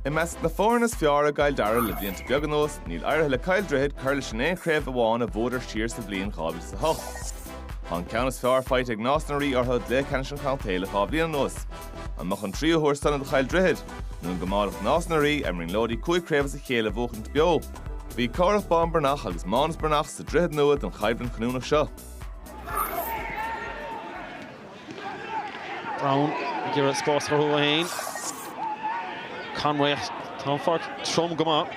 I measc na foirne is fearr i gCill Dara le blianta beaga anuas, níl éirithe le Cill Droichid cur leis an aon chraobh amháin a bhuadar siar sa bhliain 2008. Tá an ceann is fearr faighte ag Nás na Rí orthu i gcluiche ceannais an chontae le 2 bhliain anuas. An mbeadh an tríú huair sona do Chill Droichid? Nó an gcoimeádfadh Nás na Rí a mbrionglóidí 5 craobh as a chéile a bhuachaint beo? Bhí Cárthach Bán Breathnach agus Mánas Breathnach sa Droichead Nua don choimhlint chinniúnach seo. Browne ag iarraidh spás a chruthú dó féin. Conway ach tá an pháirc trom go maith.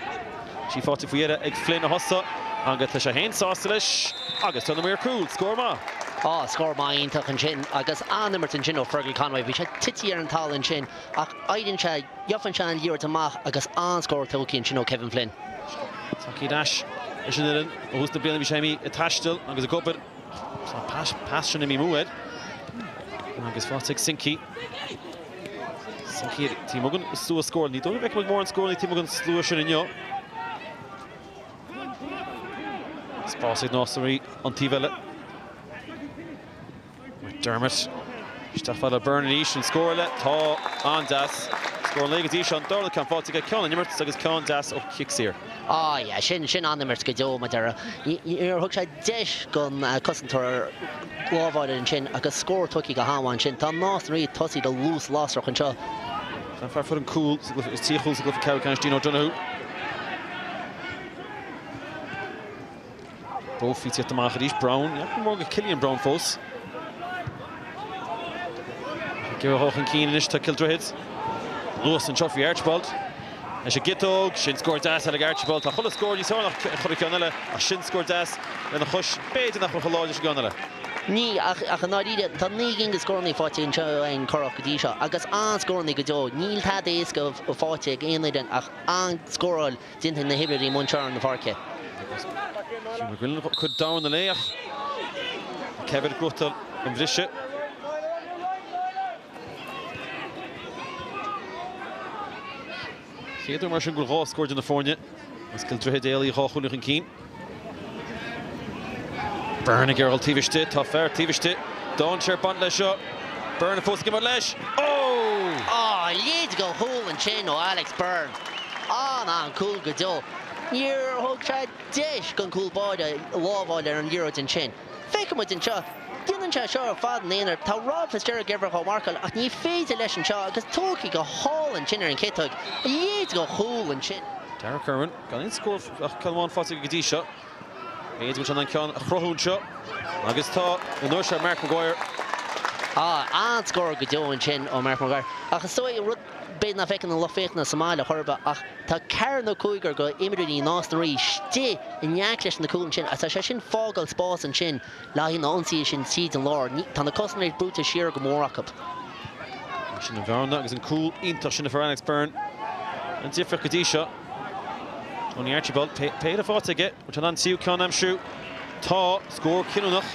Sí faighte faoi dheireadh ag Flynn a thosaigh agus tá sé féin sásta leis agus tá na maoir cúil. Scór maith. Á, scór maith iontach ansin agus an-imirt ansin ó Fergal Conway. Bhí sé tite ar an talamh ansin ach éiríonn sé, gheofan sé an liathróid amach agus an-scór tógtha ansin ó Kevin Flynn. Tagtha ar ais leis an fhoireann ó thús na bliana bhí sé imithe ag taisteal agus ag obair. Tá an pas sin imithe amú air agus faighte ag Sinky. Sinky taobh amuigh den slua scórála. Ní dóigh go bhfeicfidh muid mórán scóranna taobh amuigh den slua sin inniu. Spás ag Nás na Rí an taobh eile. McDermott isteach fada le Byrne arís an scór eile. Tá an-deas. Scór an lae go dtí seo an darna ceann faighte aige ceann an imirt agus ceann deas ó chic saor. Ah yeah, sin, sin an-imirt go deo, mar a déarfá. Níor thug sé deis don chosantóir lámh a fháil air ansin agus scór tugtha go han-mhaith ansin. Tá Nás na Rí ag tosaí le luas lasrach anseo. An fear a fuair an cúl sa gcluiche, is trí chúl sa gcluiche ceathrú ceannais Dean O'Donoghue. Brophy ag tíocht amach arís. Browne. Ní fhaca mórán de Killian Browne fós. Ag iarraidh dul chun cinn anois tá Cill Droichid. Luas anseo faoi Archibald. Leis an gciotóg. Sin scór deas eile ag Archibald. Tá chuile scór níos fearr ná chuile cheann eile ach sin scór deas lena chois. B'fhéidir nach raibh chomh láidir leis an gceann eile. Ní, ach i ndáiríre, tá 9 gcinn de scóranna faighte anseo ag Currach go dtí seo agus an-scóranna go deo. Níl tada éasca faighte ag aon fhoireann ach an-scóráil Déanta ag na himreoirí amuigh anseo ar an pháirc. Hugh McGuinness cuid domhain an laoch. Kevin ag gnóthachtáil an bhriseadh. Chéad uair mar sin go bhfuil 2 scór idir na foirne agus Cill Droichid éalaithe 2 chúilín chun cinn. Byrne ag iarraidh dul taobh istigh. Tá fear taobh istigh. Dainséar ag baint leis seo. Byrne fós ag imirt leis. Ó! Á, leid go chúl ansin ó Alex Byrne. An-an-chúl go deo. Níor thug sé deis don chúl báire lámh a fháil ar an liathróid ansin. Feicfidh muid anseo. Déanann sé seo ar fad ina aonar. Tá Rob Fitzgerald ag obair chomh marcáil ach ní féidir leis anseo agus tógtha go hálainn ansin ar an chiotóg. Leid go chúl ansin. Darragh Kirwan, gan aon scór ach ceann amháin faighte aige go dtí seo. B'fhéidir go bhfuil sé in ann ceann a chruthú anseo agus tá an uair seo Mark Maguire. Ah, an-scór go deo ansin ó Mark Maguire. Ach is dóigh, rud b'fhéidir nach bhfeiceann an lucht féachana sa mbaile chor ar bith, ach tá ceathrar nó cúigear go imreoirí Nás na Rí istigh in aice leis na cúil ansin agus tá sé sin fágáil spás ansin le haghaidh na ionsaithe sin tríd an lár. Tá na cosantóirí brúite siar go mór acu. Sin an bhearna agus an cúl iontach sin a fuair Alex Byrne. An difríocht go dtí seo. Tony Archibald, péire faighte aige, bhfuil sé in ann an tríú ceann a aimsiú? Tá, scór cinniúnach.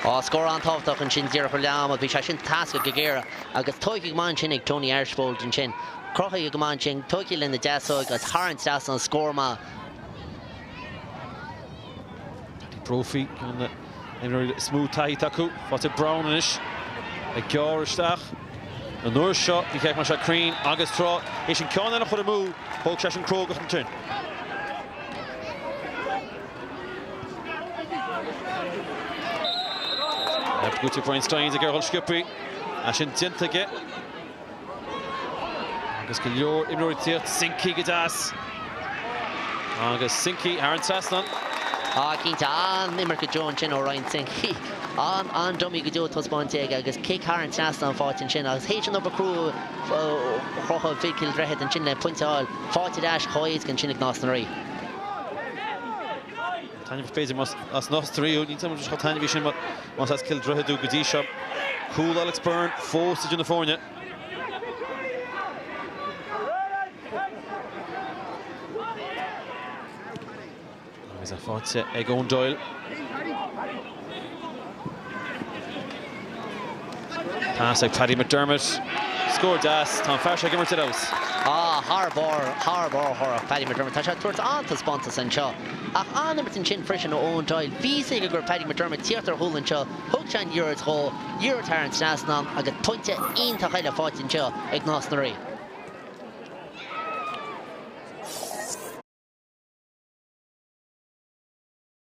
Á, scór an-tábhachtach ansin díreach roimh leath ama. Bhí sé sin teascach go géar agus tógtha go maith ansin ag Tony Archibald ansin. Cruthaithe go maith ansin, tógtha lena deasóg agus thar an trasnán, scór maith. Paddy Brophy, ceann de na himreoirí is mó taithí atá acu. Faighte ag Browne anois, ag gearradh isteach. An uair seo, ní cheart go mbeadh sé cruinn agus tar éis an ceann eile a chur amú, thóg seisean crógacht ansin. Buaite ag Brian Stynes ag iarraidh dul sciobtha. É sin déanta aige. Agus go leor imreoirí ag tíocht. Sinky go deas. Agus Sinky thar an trasnán. Ah, cinnte, an-imirt go deo ansin ó Ryan Sinky. An-dummy go deo taispeánta aige agus cic thar an trasnán faighte ansin agus théis an obair chrua a chruthaigh fir Chill Droichid ansin le pointe a fháil, faighte ar ais chomh héasca ansin ag Nás na Rí. Taitneamhach b'fhéidir más as Nás na Rí thú, níl 'fhios agam chomh taitneamhach sin más as Cill Droichid thú go dtí seo. Cúl Alex Byrne fós idir na foirne. Agus é faighte ag Eoin Doyle. Pas ag Paddy McDermott. Scór deas. Tá an fear seo ag imirt ar fheabhas. Ah, thar barr, thar barr a Paddy McDermott. Tá sé ag tabhairt an-taispeántas anseo. Ach an-imirt ansin freisin ó Eoin Doyle. Bhí 'fhios aige go raibh Paddy McDermott tíocht ar chúl anseo. Thug sé an liathróid dhó, liathróid thar an trasnán agus pointe iontach eile faighte anseo ag Nás na Rí.